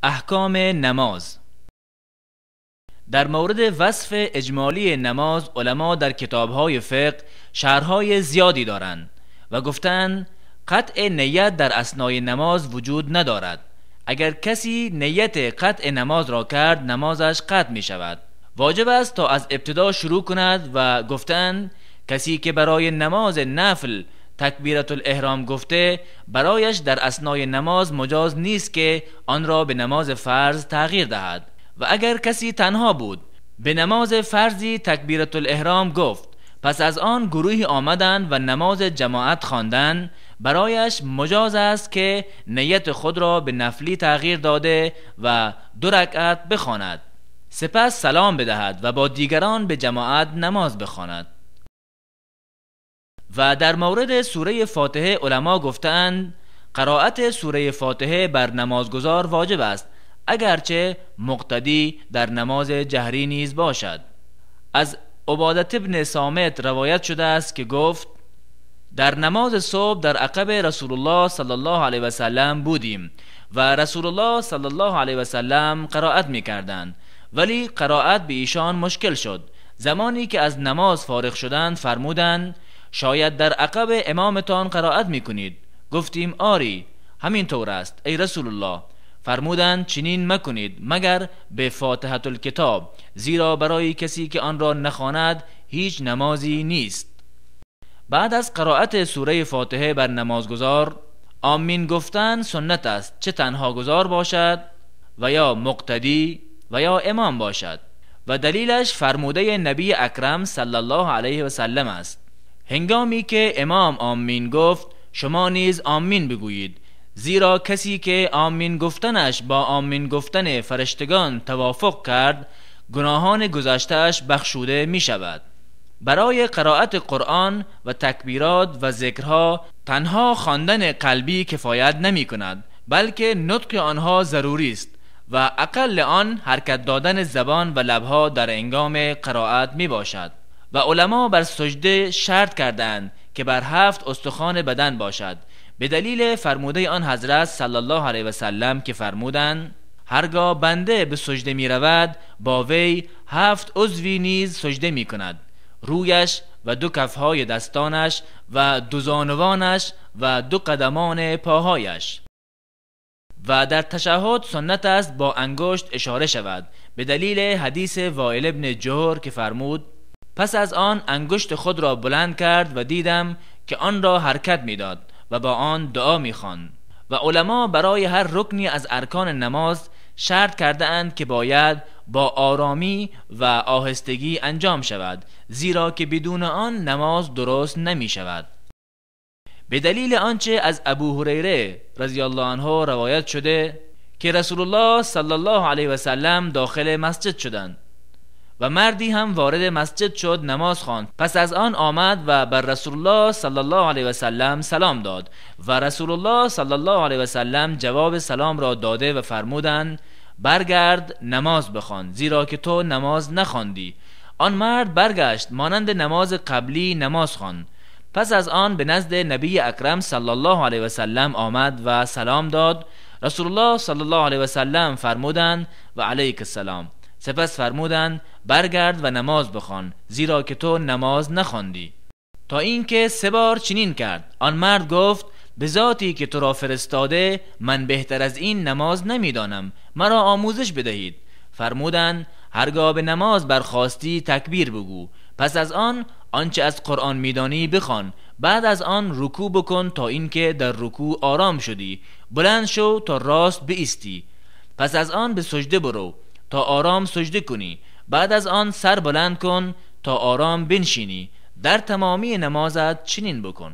احکام نماز. در مورد وصف اجمالی نماز علما در کتاب‌های فقه شرح‌های زیادی دارند و گفتند قطع نیت در اثنای نماز وجود ندارد. اگر کسی نیت قطع نماز را کرد نمازش قطع می شود. واجب است تا از ابتدا شروع کند و گفتند کسی که برای نماز نفل تکبیرة الاحرام گفته برایش در اثنای نماز مجاز نیست که آن را به نماز فرض تغییر دهد. و اگر کسی تنها بود به نماز فرضی تکبیرة الاحرام گفت، پس از آن گروهی آمدند و نماز جماعت خواندند، برایش مجاز است که نیت خود را به نفلی تغییر داده و 2 رکعت بخواند، سپس سلام بدهد و با دیگران به جماعت نماز بخواند. و در مورد سوره فاتحه علما گفتند قرائت سوره فاتحه بر نمازگزار واجب است، اگرچه مقتدی در نماز جهری نیز باشد. از عبادت ابن صامت روایت شده است که گفت در نماز صبح در عقب رسول الله صلی الله علیه و سلم بودیم و رسول الله صلی الله علیه و سلم قرائت می کردند، ولی قرائت به ایشان مشکل شد. زمانی که از نماز فارغ شدند فرمودند شاید در عقب امامتان قرائت می کنید. گفتیم آری همین طور است ای رسول الله. فرمودند چنین مکنید مگر به فاتحة الکتاب، زیرا برای کسی که آن را نخواند هیچ نمازی نیست. بعد از قرائت سوره فاتحه بر نمازگزار آمین گفتن سنت است، چه تنها گزار باشد و یا مقتدی و یا امام باشد، و دلیلش فرموده نبی اکرم صلی الله علیه و سلم است: هنگامی که امام آمین گفت شما نیز آمین بگویید، زیرا کسی که آمین گفتنش با آمین گفتن فرشتگان توافق کرد گناهان گذشته‌اش بخشوده می شود. برای قرائت قرآن و تکبیرات و ذکرها تنها خواندن قلبی کفایت نمی کند، بلکه نطق آنها ضروری است و اقل آن حرکت دادن زبان و لبها در هنگام قرائت می باشد. و علما بر سجده شرط کردند که بر 7 استخوان بدن باشد، به دلیل فرموده آن حضرت صلی الله علیه و سلم که فرمودند هرگاه بنده به سجده می رود با وی 7 عضوی نیز سجده می کند، رویش و 2 کفهای دستانش و 2 زانوانش و 2 قدمان پاهایش. و در تشهد سنت است با انگشت اشاره شود، به دلیل حدیث وائل ابن جهر که فرمود پس از آن انگشت خود را بلند کرد و دیدم که آن را حرکت میداد و با آن دعا میخواند. و علما برای هر رکنی از ارکان نماز شرط کرده اند که باید با آرامی و آهستگی انجام شود، زیرا که بدون آن نماز درست نمی شود. به دلیل آنچه از ابو هریره رضی الله عنه روایت شده که رسول الله صلی الله علیه و سلم داخل مسجد شدند و مردی هم وارد مسجد شد نماز خواند، پس از آن آمد و بر رسول الله صلی الله علیه و سلم سلام داد و رسول الله صلی الله علیه و سلم جواب سلام را داده و فرمودند برگرد نماز بخوان، زیرا که تو نماز نخواندی. آن مرد برگشت مانند نماز قبلی نماز خواند. پس از آن به نزد نبی اکرم صلی الله علیه و سلم آمد و سلام داد. رسول الله صلی الله علیه و سلم فرمودند و علیک السلام. سپس فرمودند برگرد و نماز بخوان، زیرا که تو نماز نخواندی. تا اینکه 3 بار چنین کرد. آن مرد گفت به ذاتی که تو را فرستاده من بهتر از این نماز نمیدانم، مرا آموزش بدهید. فرمودند هرگاه به نماز برخاستی تکبیر بگو، پس از آن آنچه از قرآن میدانی بخوان، بعد از آن رکوع بکن تا اینکه در رکوع آرام شدی، بلند شو تا راست بایستی، پس از آن به سجده برو تا آرام سجده کنی، بعد از آن سر بلند کن تا آرام بنشینی، در تمامی نمازت چنین بکن.